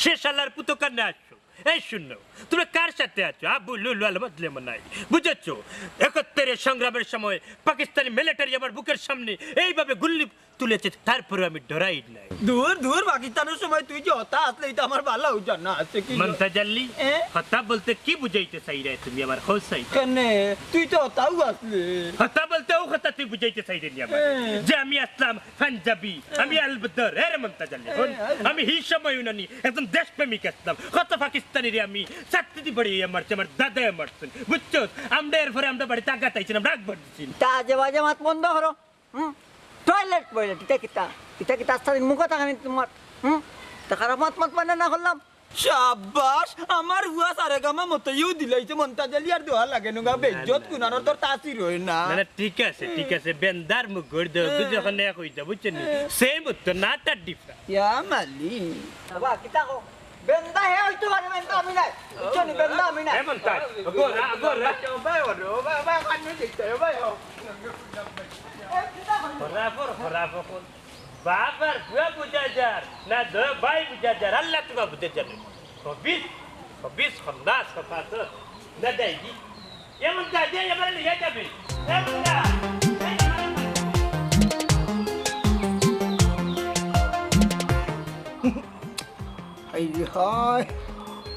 সে শালার পুত কানে আসো। এই শুনো, তোমরা কার সাথে আছো? আবু লুলু আল বদলে মনাই। বুঝেছো? একাত্তরের সংগ্রামের সময় পাকিস্তানি মিলিটারি আমার বুকের সামনে এইভাবে গুল্লি তুলেছে, তারপরেও আমি ডরাই নাই। দূর, দূর, পাকিস্তানের সময় তুই যে হতা আসলে, ইটা আমার ভালা জানা আছে কি? মন্তাজ আলী, এ? হতা বলতে কি বুঝাইতে চাইরায় তুমি আমার, কও চাই? কেনে? তুই তো হতাও আসলে। হতা বলতে অউ কথা তুই বুঝাইতে চাইরে নি আমার। এ। যে আমি আসলাম পাঞ্জাবি, আমি আলবদর, এ রে মন্তাজ আলী, হুন। এ, আলবদর। আমি হি সময় হুনানি একজন দেশপ্রেমিক আসলাম। কত পাকিস্তানিরে আমি ছাত্রীদি বাড়ি মারছে, আমার দাদায় মারছেন। বুঝছস? আমরা এরপরে আমরা বাড়িত আঘাত আইছি না, আমরা আকবার দিছি না। তা আজে বাজে মাত বন্ধ করো। হুম? টয়লেট, টয়লেট, ইটা কিতা? ইটা কিতা আস্তা দিন মুখো থাকেনি তোমার? হুম? তা খারাপ মাত মাত মানে না করলাম? সাব্বাস, আমার হুয়া সারেগামা মতইও দিলাইছে, মন্তাজ আলী আর দোহা লাগে নুগা, না, বেইজ্জত না, কুনানোর না। তোর তাসির অয় না। না, না, ঠিক আছে, ঠিক আছে, বেন্দার মুগুর দে, তুই হ্যাঁ। যখন এক অইতা, বুঝছস নি? হ্যাঁ। Same উত্তর, not a different। ইয়া মালি। বাবা, কিতা কও? বেন্দা হে অইতো পারে, বেন্দা আমি নায়। বুঝছো নি? বেন্দা আমি নায়। এ মন্তাজ, গো, রা-, গো, রা-, ও ভাই, ও ভাই, ভাই, কান্না দেখতে, ও ভাই, ও। এ, কিতা কইলো? খরাফর, খরাফর। বাবার ফুয়া বুঝা যার, না দয় ভাই বুঝা যার, আল্লাহ তুমা বুঝা যার। খবিস, খবিস, খন্দাস, খফাসত, না দেয়নি। এমন কাজে এবারে লিয়ে যাবে। এমন না। হায় রে হায়,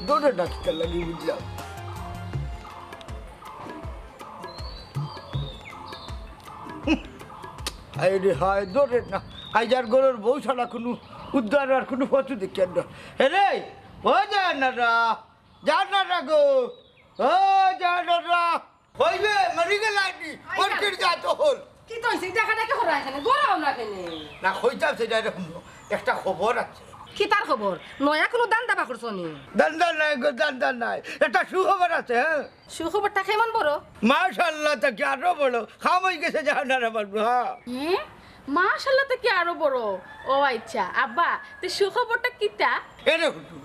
দৌড়ে ডাক্তার লাগি বুঝলাম। হায় রে হায়, দৌড়ে না। আইজ আর ঘরর বউ ছাড়া কুনু উদ্ধার আর কুনু পথ দেখিয়ার না। এরে, ও জানারা, জানারা গো, ও জানারা। কইবে, মরি গেলায়নি, আইয়া। পরকির জাত অকল। কিতা অইছে? দেখা দেখি করা এখানে, ঘরো আও না কেনে? না, কইতাম সেটা রে হুনো, একটা খবর আছে। কিতার খবর? নয়া কুনু ধান্দা বার করছো নি? ধান্দা নাই গো, ধান্দা নাই। একটা সুখবর আছে, হ্যাঁ? সুখবরটা কেমন বড়? মাশাআল্লাহ থাকি আরো বড়। কাম অই গেছে জানারা বাবু, হ্যাঁ। হুম? মাশাআল্লাহ থাকি আরো বড়। ও আচ্ছা, আব্বা, তে সুখবরটা কিতা? এরে হুনো,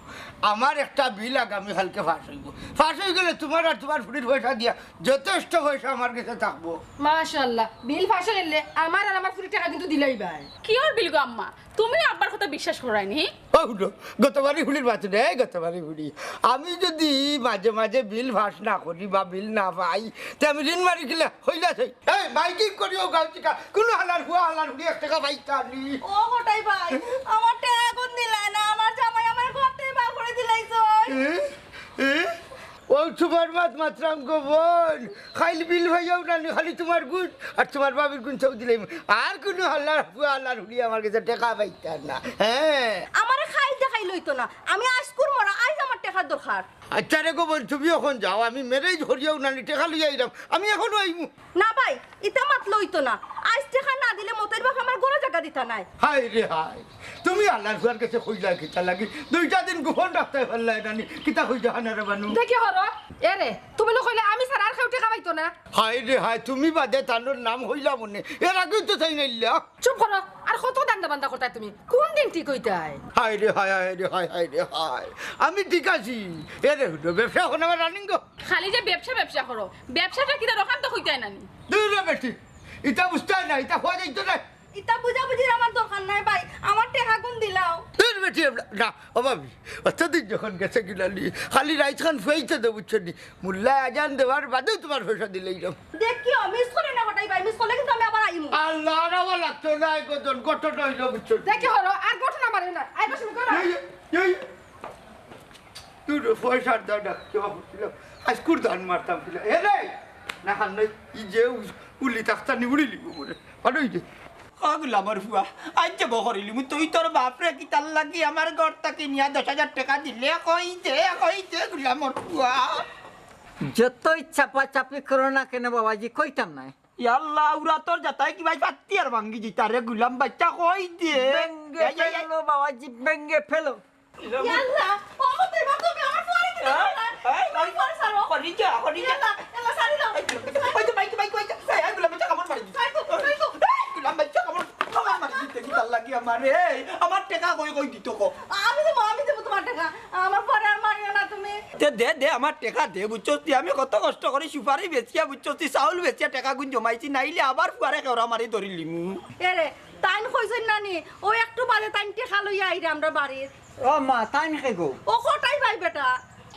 আমার একটা বিল আগামী কালকে পাস অইবো। পাস অই গেলে তুমার আর তুমার ফুড়ির পয়সা দিয়া যথেষ্ট পয়সা আমার গেছে থাকবো। মাশাআল্লাহ, বিল পাস অইলে আমার আর আমার ফুড়ির টেকা কিন্তু দিলাইবায়। কিওর বিল গো আম্মা? তুমিও আব্বার কথা বিশ্বাস কররায় নি? ও হুনো, গতবারই ফুড়ির বাচ্চা রে, গতবারই ফুড়ি। আমি যদি মাঝে মাঝে বিল পাস না করি বা বিল না পাই, তে আমি ঋণ মারি কিলা? কইলা চাই। এই, মাইকিং করিও গাউচিকা, কুনু হালার ফুয়া হালার ফুড়ি এক টেকা পাইতা নি। ও কটাই ভাই, আমার টেকা কুন দিলায় না, আমার জামাই আমার ঘর থাকি বার করি দিলাইছে। এ? এ? ও সুপার মাত মাতরাম গো বইন, খাইল বিল ভাইয়াও না নি, খালি তুমার গুণ আর তুমার ভাবির গুণ সব দিলাইমু। আর কুনু হালার ফুয়া হালার ফুড়ি আমার গেছে টেকা পাইতা না। হ্যাঁ। আমারে খাইল দেখাইল অইতো না, আমি আইজকুর মরা, আইজ আমার টেকার দরকার। আচ্ছা রে গো বইন, তুমি অখন যাও, আমি ম্যারেজ করিয়াও না নি, টেকা লইয়া আইরাম, আমি অখনউ আইমু। না ভাই, ইতা মাতলে অইতো না। আইজ টেকা না দিলে মতইর বাপে আমার ঘরো জাগা দিতা নায়। হায় রে হায়, তুমি হালার ফুয়ার গেছে কইলায় কিতা লাগি? দুইটা দিন গোপন রাখতায় পারলায় না নি, কিতা কইতায় হানা রে বানু? দেখি হরো, এরে, তুমি নু কইলে আমি ছাড়া আর কেউ টেকা পাইতো না। হায় রে হায়, তুমি বাদে তানর নাম কইলা মনে, এর আগেউ তো চাই নাইলা। চুপ করো, আর কত ধান্দা বান্দা করতায় তুমি? কুন দিন ঠিক অইতায়? হায় রে হায়, হায় রে হায়, হায় রে হায়। আমি ঠিক আছি। এরে হুনো, ব্যবসা অখন আমার running গো। খালি যে ব্যবসা ব্যবসা করো, ব্যবসাটা কিতা রকম তো কইতায় না নি? দুর রে বেটি, ইতা বুঝতায় না, ইতা কওয়া যাইতো না। ইতা বুঝাবুঝির আমার দরকার নাই ভাই, আমার টেকাগুন দিলাও। দুর বেটি, না, ও ভাবি, অতদিন যখন গেছে গিলানি, খালি রাইত খান ফুয়াইতে দে, বুঝছো নি? মোল্লায় আজান দেওয়ার বাদেউ তুমার পয়সা দিলাইরাম। দেখিও, miss করো না কটাই ভাই, miss করলে কিন্তু আমি আবার আইমু। আল্লাহ, আর আবার লাগতো না, এই গজন, গঠন অইলো, বুঝছো নি? দেখি হরো, আর গঠন আমার না, আইবা শুরু করো। এই, এই, তুই রে পয়সার দাম ডাকতে বাবু ছিল, আজকুর দান মারতাম ছিল। এ রে, না হান নাই, ই যে উস-, উলি তাখতা নিউড়ি লিব বলে, পারো ই যে। ও গুলামর ফুয়া, আইজ যে বকরিলিমু, তুই তোর বাপরে কিতার লাগি আমার ঘর থাকি নিয়া দশ হাজার টেকা দিলে? কই দে, কই দে গুলামর ফুয়া। যতই চাপাচাপি করো না কেনে বাবাজি, কইতাম নায়। ইয়াল্লা, উরা তোর জাতায় কি ভাই পাত্তি আর ভাঙ্গি দিতা রে গুলাম বাইচ্চা, কই দে। ভেঙ্গে এই, এই, এই। ফেলো বাবাজি, ভেঙ্গে ফেলো। ইয়াল্লা, ও মতই বা তুমি আমার পরে কি এই, করলা? এই, আমার পরে ছাড়ো। করি যা, করি যা। ইয়াল্লা, ইয়াল্লা, ছাড়ি দাও। এই, এই, এই, এই, গুলাম বাইচ্চা কামড় মারি দিতে। ছাড়ি দাও, ছাড়ি দাও। এই, গুলাম বাইচ্চা কামড়, কামড় মারি দিতে কিতার লাগি আমারে? এই, আমার টেকা কই, কই দিত কো? আমি দেবো, আমি দেবো তোমার টেকা। আমার পরে আর মারিও না তুমি। তে দে, দে, আমার টেকা দে, বুঝছস তুই? আমি কত কষ্ট করি সুপারি বেচিয়া, বুঝছস তুই? চাউল বেচিয়া টেকাগুন জমাইছি, নাইলে আবার ফুয়ারে কেউরা মারি ধরিলিমু। এরে, তাইন কইছইন না নি, ও একটু বাদে তাইন টেকা লইয়া আইরে আমরা বাড়িত। ও মা, তাইন কে গো? ও কটাই ভাই বেটা।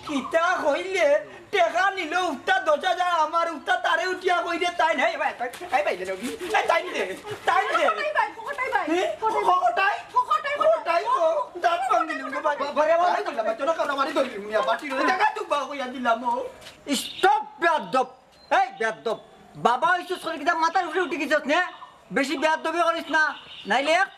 কিতা কইলে? টেকা নিল উক্তা দশ হাজার, আমার উক্তা তারে উঠিয়া কইরে তাইন। হেই ভাই, ভাই, এই ভাই, এই তাইন দে, তাইন দে। কটাই ভাই, কটাই ভাই, হে? কটাই ভাই। কটাই? কটাই, কটাই। কটাই গো, দাঁত ভাঙি দিলাম গো ভাই। বাবা রে বাবা। এই করলাম, তোরা কারো মারি ধরলি, মুনিয়া বাটি রয়ে জায়গা তুই বা কইয়া দিলাম ও। Stop বেয়াদব। এই বেয়াদব, বাবা অইছস করি কিতা মাথার উপরে উঠি গেছস নে? বেশি বেয়াদবি করিস না, নাইলে এক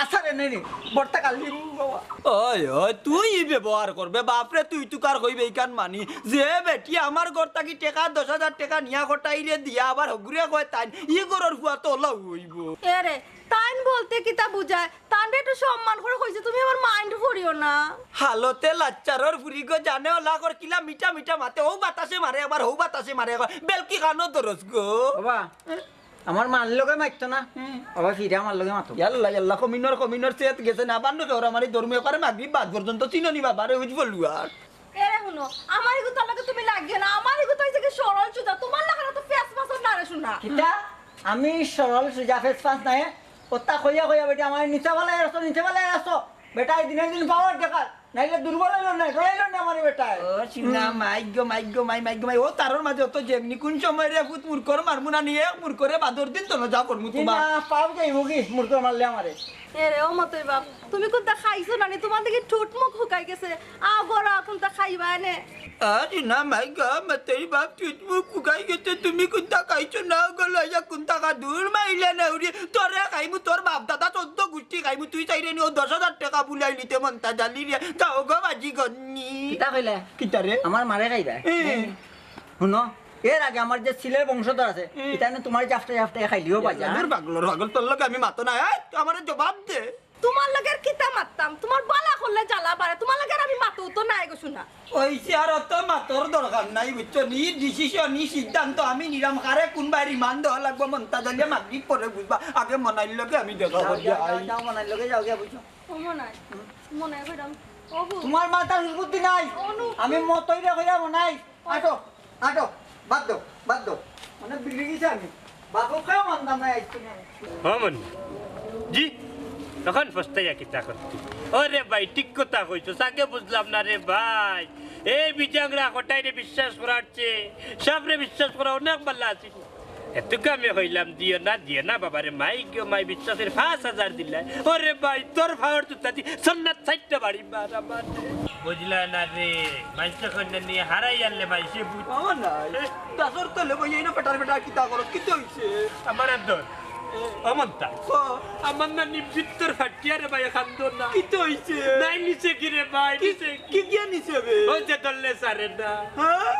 আছাড় এনে নি, বর্তা কালি বাবা। ওই, ওই, তুই ই ব্যবহার করবে, বাপরে তুই তুকার কইবে ইখান মানি, যে বেটি আমার ঘর থাকি টেকা দশ হাজার টেকা নিয়া কটাইরে দিয়া আবার হগুরে কয় তাইন, ই ঘরর ফুয়া তো অলাউ অইবো। এরে, তাইন বলতে কিতা বুঝায়? তানরে একটু সম্মান করে কইছে, তুমি আমার mind করিও না। হালতে লাচ্চারর ফুরি গো, জানে অলা কর কিলা মিঠা মিঠা মাতে, হউ বাতাসে মারে একবার, হউ বাতাসে মারে একবার, বেলকি খানো দরস গো। বাবা, আমার মার লগে মাততো না। হুম। বাবা, ফিরে আমার লগে মাতো। ইয়াল্লা, ইয়াল্লা, কমিনর, কমিনর সেত গেছে না, বান্নু কেউরা মারি ধর্মে করে মাগরিব বাদ পর্যন্ত চিনো নি বাবা রে, উজ বলুয়ার। এরে হুনো, আমার ইগু তার লগে তুমি লাগিও না, আমার ইগু তো অইছে কি সরল সুজা, তোমার লাখান তো ফেস ফাস না রে শোনা। কিতা? আমি সরল সুজা ফেস ফাস নায়? ওতা কইয়া কইয়া বেটি আমার নিচে ফালাই আসো, নিচে ফালাই আসো। বেটা এই দিনের দিন পাওয়ার দেখার, নাইলে দুর্বল অইলো না, ডরাইলো না আমার বেটায়। ও চিনা, হুম। মাইক গো, মাইক গো, মাই, মাইক গো, মাই। ও তারর মাঝে অত যেমনি কোন সময় রে ফুত মুরকর মারমু না নিয়ে, মুরকরে বাদর দিন তো না যা করমু তোমার। চিনা, পাও যাইবো কি মুরকর মারলে আমারে? এরে ও মতই বাপ, তুমি কোনটা খাইছো না নি? তোমার দেখি ঠুট মুখ হুকাই গেছে। আও গরো, কোনটা খাইবা এনে? আরে না মাই গো, মতই বাপ, ঠুট মুখ হুকাই গেছে, তুমি কোনটা খাইছো না গো, লইয়া কোনটা খা, দূর মাইলে না উড়ি, তোরে খাইমু, তোর বাপ দাদা চোদ্দ গুষ্টি খাইমু, তুই চাইরে নি ও দশ হাজার টেকা বুলাই নিতে মনটা জালি রে, যাও গো বাজি গন্নি। কিতা কইলে? কিতা রে? আমার মারে খাইবা? এ। হুনো, এর আগে আমার যে সিলের বংশধর আছে, এ। ইতা এনে তোমার জাফটা জাফটা খাইলিও বাজা। দূর পাগলর পাগল, তোর লগে আমি মাতো না, এই, আমারে জবাব দে। তোমার লগে আর কিতা মাততাম? তোমার বালা করলে জ্বালা বাড়ে। তোমার লগে আর আমি মাততো নাই গো শোনা। ওইছে আর অত মাতর দরকার নাই, বুঝছো নি? ডিসিশন, ই সিদ্ধান্ত আমি নিলাম। কারে কোন বায় রিমান্ড দেওয়া লাগবো, মনটা জানিয়া মাগরিব পরে বুঝবা। আগে মনাইর লগে আমি দেখা যাও, করি যাও, আই। যাও, যাও, মনাইর লগে যাও গিয়া বুঝছো। ও মনাই, মনাই কইরাম, ও গো। তোমার মাথার বুদ্ধি নাই। অনু। আমি মতইরে কইয়া মনাই। আটো, আটো, বাদ দাও, বাদ দাও। মানে বিগড়ি গেছি আমি। বাপকেও মানতাম না আইজ তুমি। হ্যাঁ, মনি। জি, তখন ফস্তাইয়া কিতা করতে? ওরে ভাই, ঠিক কথা কইছো, আগে বুঝলাম না রে ভাই। এই বিজাংরা কটাইরে বিশ্বাস করার চেয়ে সাপরে বিশ্বাস করা অনেক ভালা আছিল। এত কামে হইলাম, দিও না, দিও না বাবারে, মাই গো মাই, বিশ্বাসের পাঁচ হাজার দিলাই। ওরে ভাই, তোর ফাওর জুতা দি সন্ন্যাত সাইটটা বাড়ি মারা মারে। বুঝলা না রে, মাইনষে কইন্যা নিয়া হারাই আনলে মাইনষে বুঝ-, ও না, দাসর তলে বইয়া ইনো পেটার পেটার কিতা করো, কিতা হইছে? আমার আর ধর, অমন্তা। ও। আমার না নিবৃত্তর ফাটিয়া রে ভাই, কান্দো না। কিতা হইছে? নাই নিছে কি রে ভাই, কি, নিছে কি? কি গিয়া নিছে বে? ওই যে দল্লে সারে না। হ্যাঁ?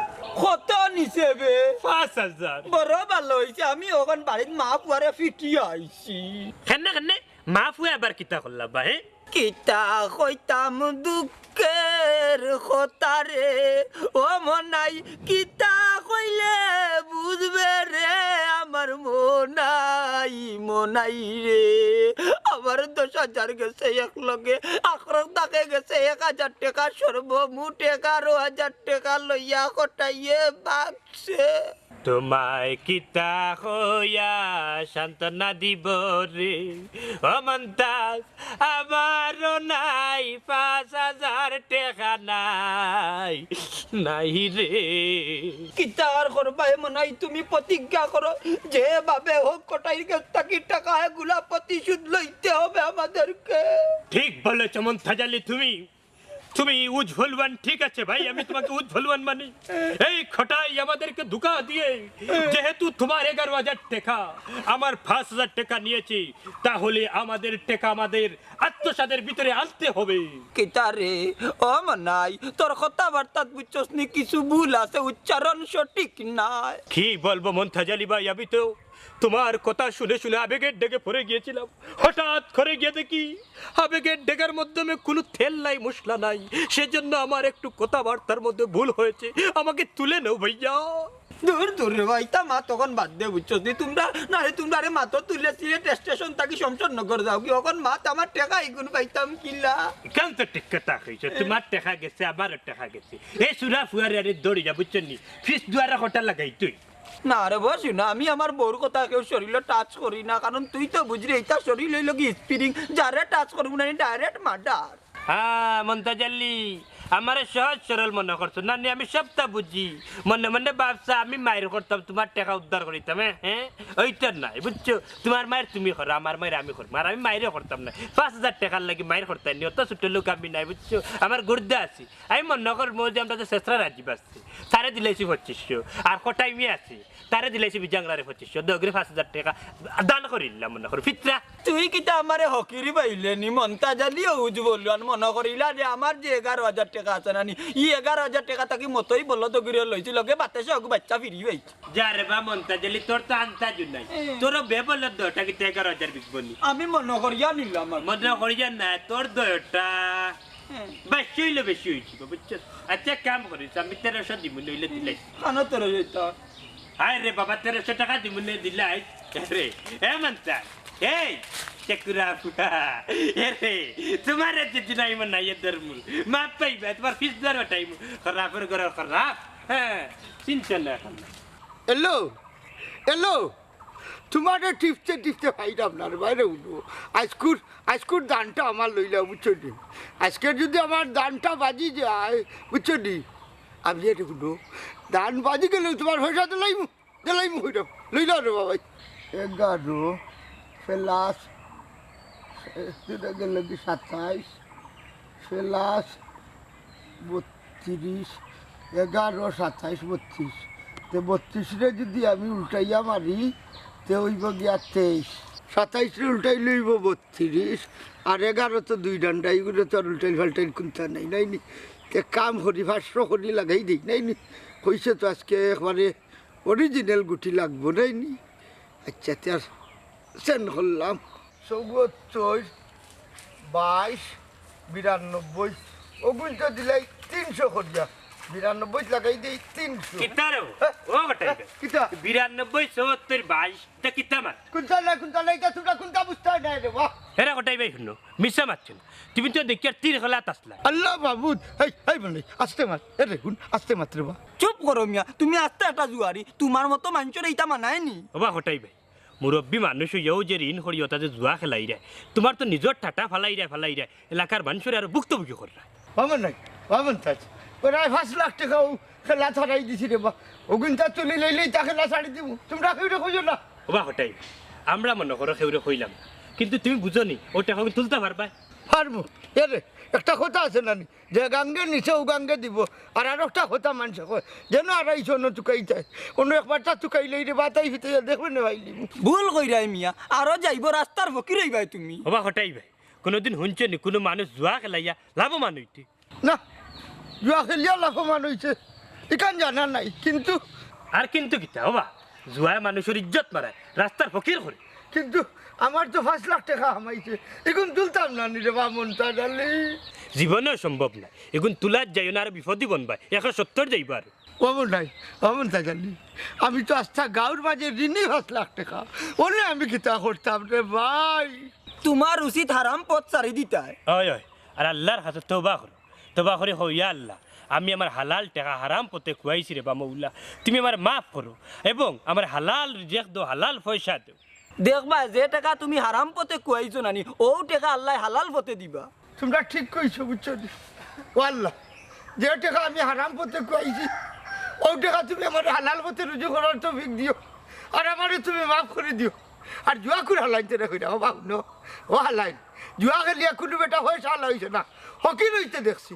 কত নিছে বে? পাঁচ হাজার। বড় ভালা হইছে, আমি অখন বাড়িত মা ফুয়ারে ফিটিয়া আইছি। কেনে, কেনে? মা ফুয়া আবার কিতা করলা বা, হে? কিতা কইতাম দুঃখের কথা রে, ও মনাই, কিতা কইলে বুঝবে রে আমার মনাই, মনাই রে। আমার দশ হাজার গেছে এক লগে, আখরক তাকে গেছে এক হাজার টেকা, সর্বমোট এগারো হাজার টেকা লইয়া কটাইয়ে ভাগছে। তোমায় কিতা কইয়া সান্ত্বনা দিব রে, ও মন্তাজ, আমারও নাই পাঁচ হাজার টেকা নাই, নাই রে। কিতা আর করবায় মনাই, তুমি প্রতিজ্ঞা করো, যেভাবে হোক কটাইর গেছ থাকি টেকা এগুলা প্রতিশোধ লইতে হবে আমাদেরকে। ঠিক বলেছ মন্তাজ আলী তুমি, তুমি উজ ভলুয়ান, ঠিক আছে ভাই, আমি তোমাকে উজ ভলুয়ান মানি। এই কটাই আমাদেরকে ধোঁকা দিয়ে যেহেতু তোমার এগারো হাজার টেকা, আমার পাঁচ হাজার টেকা নিয়েছি, তাহলে আমাদের টেকা আমাদের আত্মসাদের ভিতরে আনতে হবে। কিতা রে, ও মনাই, তোর কথাবার্তাত বুঝছস নি কিছু ভুল আছে, উচ্চারণ সঠিক নায়। কি বলবো মন্তাজ আলী ভাই, আমি তো তোমার কথা শুনে শুনে আবেগের ডেকে পড়ে গিয়েছিলাম। হঠাৎ করে গিয়ে দেখি আবেগের ডেকের মাধ্যমে কোনো তেল নাই, মশলা নাই, সেজন্য আমার একটু কথাবার্তার মধ্যে ভুল হয়েছে, আমাকে তুলে নেও ভাইয়া। দূর দূর রে ভাই, ইতা মাত অখন বাদ দে, বুঝছস নি? তোমরা না রে, তোমরা রে মাত তুলে সিলেট স্টেশন থাকি শমশেরনগর যাও কি, অখন মাত আমার টেকা ইগুন পাইতাম কিলা? কেন তো ঠিক কথা কইছো, তোমার টেকা গেছে, আমারও টেকা গেছে। এই সুরা ফুয়ারে আরে দৌড়ি যা, বুঝছো নি? ফিস দুয়ারে কটা লাগাই তুই। না রে বস না, আমি আমার বউর কথা কেউ শরীরে টাচ করি না, কারণ তুই তো বুঝলি, এটা শরীর হইল কি স্প্রিং, যারে টাচ করবো না, ডাইরেক্ট মার্ডার। হ্যাঁ, মন্তাজ আলী, আমারে সহজ সরল মনে করছো না নি? আমি সবটা বুঝি। মনে মনে ভাবছা আমি মাইর করতাম, তোমার টেকা উদ্ধার করিতাম, হ্যাঁ? হ্যাঁ, ওইটা নাই, বুঝছো? তোমার মাইর তুমি করো, আমার মাইর আমি করবো, আর আমি মাইরও করতাম না। পাঁচ হাজার টেকার লাগি মাইর করতাম নি, অত ছোট লোক আমি নাই, বুঝছো? আমার গুর্দা আছি। আমি মনে করমু যে আমরা যে শেষরা রাজীব আছে, তারে দিলাইছি পঁচিশশো, আর কটাই মিয়া আছে, তারে দিলাইছি বিজাংলারে পঁচিশশো, দগরে পাঁচ হাজার টেকা দান করিলাম মনে করো, ফিতরা। তুই কিতা আমারে হকিরি পাইলে নি? মন্তাজ আলীও উজ বললু, আর মনে করিলা যে আমার যে এগারো হাজার টেকা আছে না নি, ই এগারো হাজার টেকা থাকি মতই বলদ দগরে লইছি, লগে বাতাসে হগু বাচ্চা ফিরি পাইছি। যা রে বা মন্তাজ আলী, তোর তো আন্তাজও নাই। এ। তোর বেবলদ দহটা কিতা এগারো হাজার বিকবো নি? আমি মনে করিয়া নিলাম আর। মনে করিয়া না, তোর দহটা। হ্যাঁ। বেশি হইলে বেশি হইছে গো, বুঝছো? আচ্ছা, এক কাম করিস, আমি তেরোশো দিমু, নইলে দিলে। কেন তেরোশো দিতা? হায় রে বাবা, তেরোশো টেকা দিমু, নে দিলাই। রে, এ মান্তা, এই, চেকুরা ফুয়া, এ রে, তোমার যে দিনাই মন নাই, এ ধর্মুল। মাপ পাইবা, তোমার ফিস দুয়ার ওটাইমু। খারাপের ঘরে খারাপ, হ্যাঁ, চিন্তা না এখন। Hello, hello. তোমারে টিপতে টিপতে পাইলাম না রে বাইরে উঠবো। আজকুর, আজকুর দানটা আমার লইলাও, বুঝছো নি? আজকে যদি আমার দানটা বাজি যায়, বুঝছো নি? আমি এটা উঠবো, দান বাজি গেলেও তোমার পয়সা দিলাইমু, দিলাইমু কইরাম। লইলাও রে বাবা। এগারো প্লাস দুটা গেল কি সাতাইশ, প্লাস বত্রিশ, এগারো, সাতাইশ, বত্রিশ। তে বত্রিশরে যদি আমি উল্টাইয়া মারি, তে অইব গিয়া তেইশ। সাতাইশরে উল্টাইলে অইব বত্রিশ, আর এগারো তো দুই ডান্ডা, ইগুলো তো আর উল্টাইল ফাল্টাইল কুন্তা নাই, নাই নি? তে কাম করি, পাঁচশো করি লাগাই দেই, নাই নি? কইছে তো আজকে একবারে অরিজিনাল গুটি লাগবো, নাই নি? আচ্ছা, তে আর সেন করলাম। চৌয়াত্তর, বাইশ, বিরানব্বই, ওগুন তো দিলাই তিনশো করিয়া। বিরানব্বই লাগাই দেই তিনশো। কিতা রে? হ্যাঁ? ও বেটা, হ্যাঁ? কিতা? বিরানব্বই, চৌয়াত্তর, বাইশ, তা কিতা মাত? কুন্তা না, কুন্তা না, এটা তোমরা কুন্তা বুঝতে হয় না রে, বাহ। এরা কটাই ভাই হুনো, মিছা মাতছো না। তুমি তো দেখি আর তিন খেলাত আসলা। আল্লাহ মাবুদ, এই, এই বলে, আস্তে মাত, এ রে হুন, আস্তে মাত রে বা। চুপ করো মিয়া, তুমি আস্তে একটা জুয়ারি, তোমার মতো মানুষের এইটা মানায় নি। ও বা কটাই ভাই, মুরব্বী মানুষ হইয়াও যে ঋণ করি ওটা যে জুয়া খেলাইরায়, তোমার তো নিজর ঠাটা ফালাইরায়, ফালাইরায়, এলাকার মানুষরে আরো ভুক্তভোগী কররায়। বামন নাই, বামন তাজ, প্রায় পাঁচ লাখ টেকা ও খেলা ছাড়াই দিছি রে বা। ওগুন তা তুলি লইলেই তা খেলা ছাড়ি দিমু। তোমরা কেউরে কইও না। ও বা কটাই, আমরা মনে করো কেউরে কইলাম না, কিন্তু তুমি বুঝো নি, ও টেকা তুলতা পারবায়? পারমু। এ রে, একটা কথা আছে না নি, যে গাঙ্গে নিছে ও গাঙ্গে দিব। আর আরো একটা কথা মানষে কয়, যেন আড়াইশো অনো তুকাইতায়, অনো একবারটা তুকাইলেই রে বা তাই ভিতরে দেখবে না ভাই। ভুল কইরায় মিয়া, আরো যাইবো রাস্তার ফকির অইবায় তুমি। ও বা কটাই ভাই, কোনোদিন হুনছো নি কোনো মানুষ জুয়া খেলাইয়া লাভবান অইতে? না, জুয়া খেলিয়া লাভবান অইছে, ইখান জানা নাই, কিন্তু আর কিন্তু কিতা ও বা, জুয়ায় মানুষর ইজ্জত মারায়, রাস্তার ফকির করে। কিন্তু আমার তো পাঁচ লাখ টেকা হামাইছে, ইগুন তুলতাম না নি রে বা মন্তাজ আলী। জীবনেও সম্ভব নায়, ইগুন তুলাত যাইও না, আরো বিপদি বনবায়, একশো সত্তর যাইবা আরো। বামন নাই, বামন তাজ আলী, আমি তো আস্তা গাঁওর মাঝে ঋণী পাঁচ লাখ টেকা, অনে আমি কিতা করতাম রে ভাই? তুমার উচিত হারাম পথ ছাড়ি দিতায়। অয় অয়, আর আল্লার কাছে তওবা করো। তওবা করি কও, ইয়া আল্লা, আমি আমার হালাল টেকা হারাম পথে খুয়াইছি রে বা মৌলা, তুমি আমারে মাফ করো এবং আমার হালাল রিজেক দেও, হালাল পয়সা দেও। দেখবায়, যে টেকা তুমি হারাম পথে খুয়াইছো নানি, অউ টেকা আল্লায় হালাল পথে দিবা। তুমরা ঠিক কইছো, বুঝছো নি? ও আল্লা, যে টেকা আমি হারাম পথে খুয়াইছি, অউ টেকা তুমি আমারে হালাল পথে রুজি করার তৌফিক দিও, আর আমারে তুমি মাফ করি দিও। আর জুয়াখুর হালাইন তে না কইরা, ও বাবু, নো, ও হালাইন, জুয়া খেলিয়া কুনু বেটা পয়সাআলা অইছে না, ফকির অইতে দেখছি।